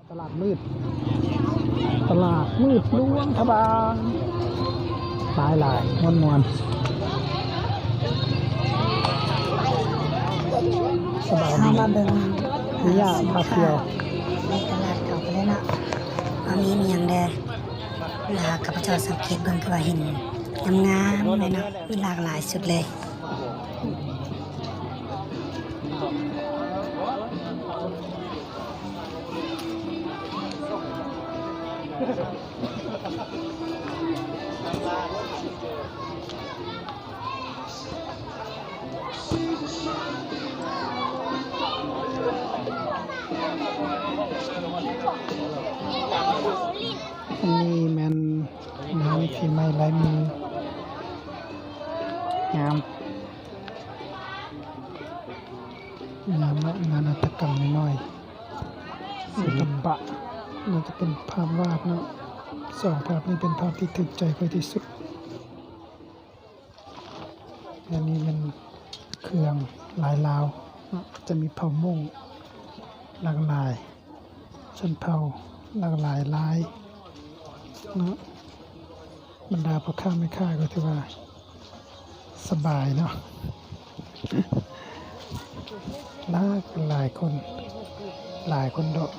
ຕະຫຼາດມືດ ຕະຫຼາດມືດຫຼວງພະບາງ ຫຼາຍໆ ມ່ວນໆ ສະບາຍດີ ເຮົາມາເບິ່ງ ເອີ ສິນຄ້າ ພາທ່ຽວ ໃນຕະຫຼາດເກົ່າໄປເລີຍເນາະ ວ່າມີອີ່ຫຍັງແດ່. ລະຂ້າພະເຈົ້າສັງເກດເບິ່ງ ຄືວ່າເຫັນງາມໆ ເລີຍເນາະ ມີຫຼາກຫຼາຍຊຸດເລີຍ. ອັນນີ້ແມ່ນ ງານຝີໄມ້ລາຍມື ງາມ ງາມເນາະ ງານຫັດຖະກຳນ້ອຍໆ ສິລະປະ ໜ້າຈະເປັນພາບວາດເນາະ. ສອງພາບນີ້ເປັນພາບທີ່ຖືກໃຈຂ້ອຍທີ່ສຸດ. ອັນນີ້ແມ່ນເຄື່ອງລາຍລາວເນາະ ຈະມີເຜົ່າມົ້ງຫຼາກຫຼາຍຊົນເຜົ່າ ຫຼາກຫຼາຍລາຍເນາະ. ບັນດາພໍ່ຄ້າແມ່ຄ້າກໍຖືວ່າສະບາຍເນາະ ຫຼາກຫຼາຍຄົນ ຫຼາຍຄົນເນາະ.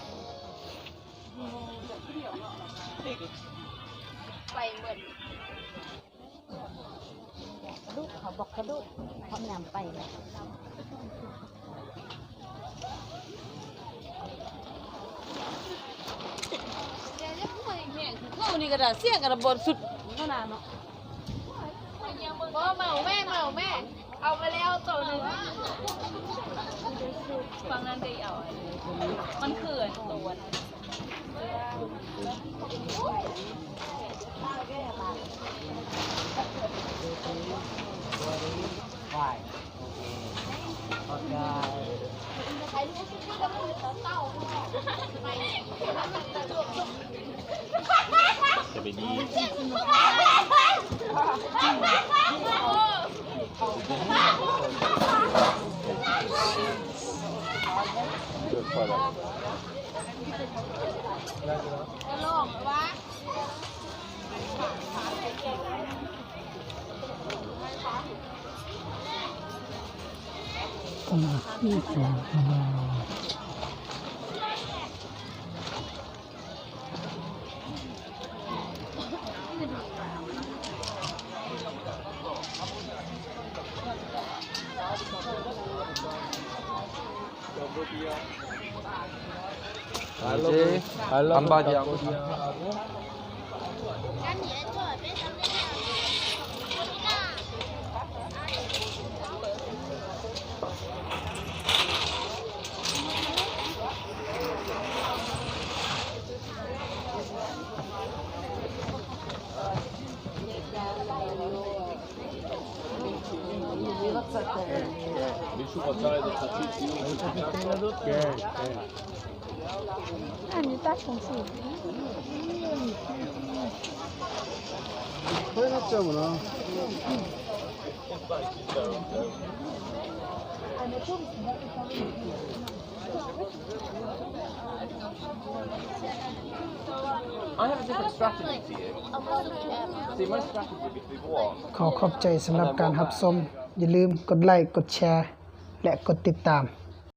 ໄປເໝິດ ກະດູກເຂົາ ບັກກະດູກເຂົາຍາມໄປແລ້ວ ເຂົານີ້ກະດາ ສຽງກະດາ ບໍ່ສຸດຂະໜາດເນາະ. ບໍ່ ເໝົາແມ່ ເໝົາແມ່ ເອົາມາແລ້ວໂຕໜຶ່ງ ຝັ່ງນັ້ນໄດ້ເອົາ ມັນຄືອັນໂຕຕະຫຼາດທີ່ສອງຂອງເຮົາ. ຂໍຂອບໃຈສຳລັບການຮັບຊົມ. ຢ່າລືມກົດໄລ້ ກົດແຊ ແລະ ກົດຕິດຕາມ.